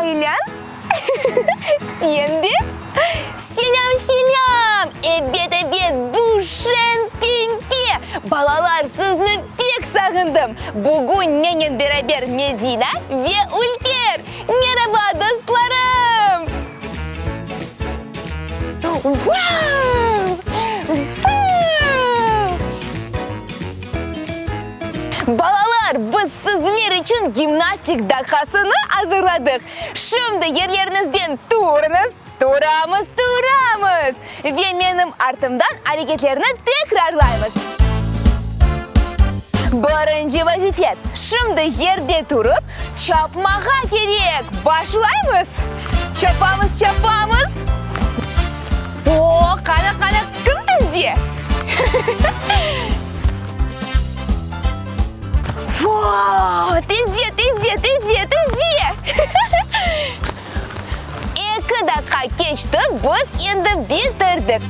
Taylan, sen de? Selâm, selâm! Ebet, ebet, bu şeñ Pempe! Balalar, sizni pek sağındım! Bugün menen beraber Medina ve Ülker! Meraba, dostlarım! Vau! Vau! Balalar, biz sizler içün gimnastik daqqasını azırladıq. Şimdi yerleriñizden turıñız, turamız, turamız! Ve menim artımdan areketlerni tekrarlaymız. Birinci vazife, şimdi yerde turıp, çapmağa kerek. Başlaymız! Çapamız, çapamız! O, qana, qana, kim tezce? Vau! Tezce, tezce, tezce, tezce! Eki daqqa keçti, biz endi bitirdik.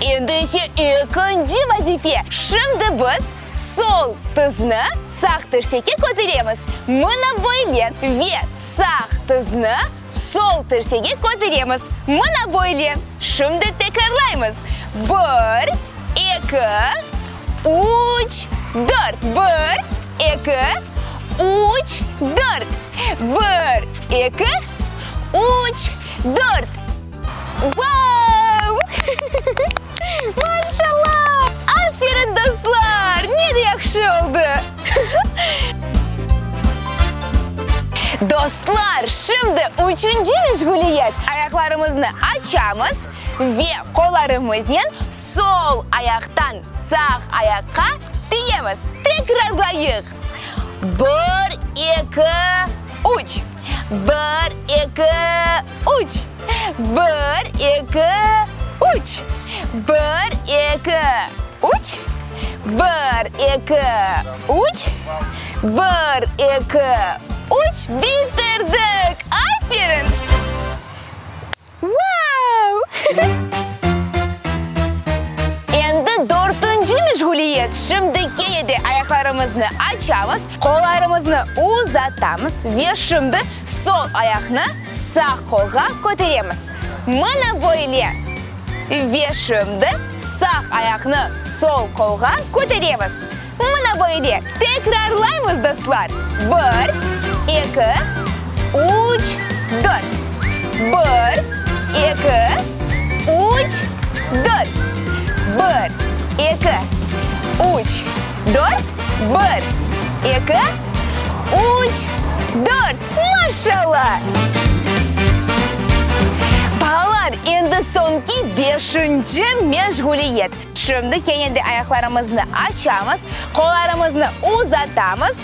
Endi ise ekinci vazife. Şimdi biz sol tizni sağ tirsekke köteremiz. Mına böyle. Ve sağ tizni sol tirsege köteremiz. Mına böyle. Şimdi tekrarlaymız. Bir, eki, üç, dört. Bir, eki, üç, dört. Bir, eki, üç, dört. Vau! Maşallah! Aferin, dostlar! Ne de yahşı oldı! Dostlar, şimdi üçünci meşğuliyet. Ayaqlarımıznı açamız ve qollarımıznen sol ayaqtan sağ ayaqqa tiyemiz. Tekrarlayıq. Bir, eki, üç. Bir, eki, üç. Bir, eki, üç. Bir, eki, üç. Bir, eki, üç. Bir, eki, üç. Bitirdik! Aferin! Vau! Endi dörtünci meşğuliyet. Şimdi kene de ayaqlarımıznı açamız, qollarımıznı uzatamız ve şimdi sol ayaqnı sağ qolğa köteremiz. Mına böyle. Ve şimdi sağ ayaqnı sol qolğa köteremiz. Mına böyle. Tekrarlaymız, dostlar. Bir, eki, üç, dört. Bir, eki, üç, dört. Bir, eki, üç, dört. Bir, eki, üç, dört. Maşallah! Balalar, endi soñki beşinci meşğuliyet. Şimdi kene de ayaqlarımıznı açamız, qollarımıznı uzatamız,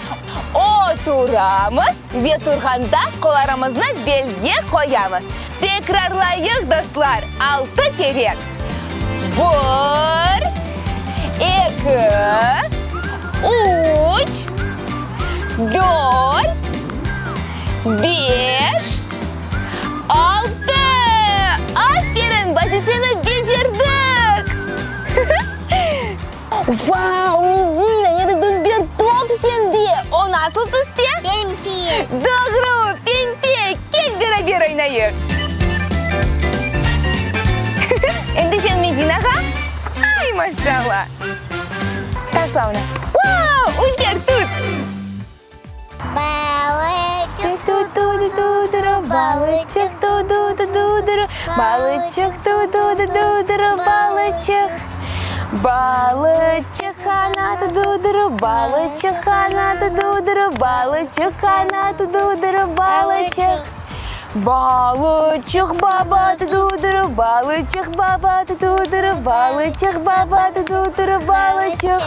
oturamız ve turğanda qollarımıznı belge qoyamız. Tekrarlayıq, dostlar, altı kere. Bir, eki, üç, dört, beş, altı! Aferin, vazifeni becerdik! Vau, Medina, ne de dülber top sende! O nasıl tüste? Pempe. Doğru, pempe! Kel beraber oynayıq! Endi sen Medinağa? Ay, maşallah! Taşla onı. Vau, Ülker, tut! Balıçıq tu-du-du-du-du, balıçıq tu-du-du-du-du, balıçıq tu-du-du-du-du, balıçıq. Balıçıq qanatı-du-du-ru, balıçıq qanatı-du-du-ru, balıçıq qanatı-du-du-ru, balıçıq. Balıçıq baba tu-du-du-ru, balıçıq baba tu-du-du-ru, balıçıq baba tu-du-du-ru, balıçıq.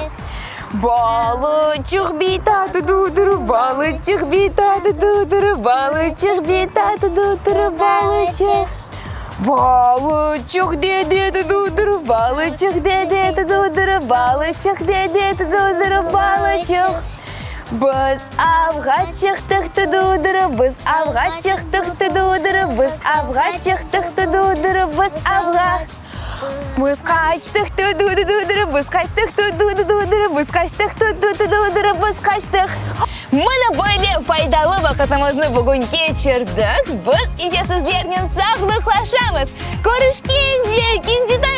Balıçıq bita tu-du-du-ru, balıçıq bita tu-du-du-ru, balıçıq bita tu-du-du-ru, balıçıq. Balıçıq dede tu-du-du-ru, balıçıq dede tu-du-du-ru, balıçıq dede tu-du-du-ru, balıçıq. Biz avğa çıqtıq tu-du-du-ru, biz avğa çıqtıq tu-du-du-ru, biz avğa çıqtıq tu-du-du-ru, biz avğa. Biz qaçtıq tu-du-du-du-du-ru, biz qaçtıq tu-du-du-du-du-ru, biz qaçtıq tu-du-du-du-du-ru, biz qaçtıq. Mına böyle faydalı vaqıt. Vaqıtımıznı bugün keçirdik, biz ise sizlernen sağlıqlaşamız. Körüşkence, ekinci taymda!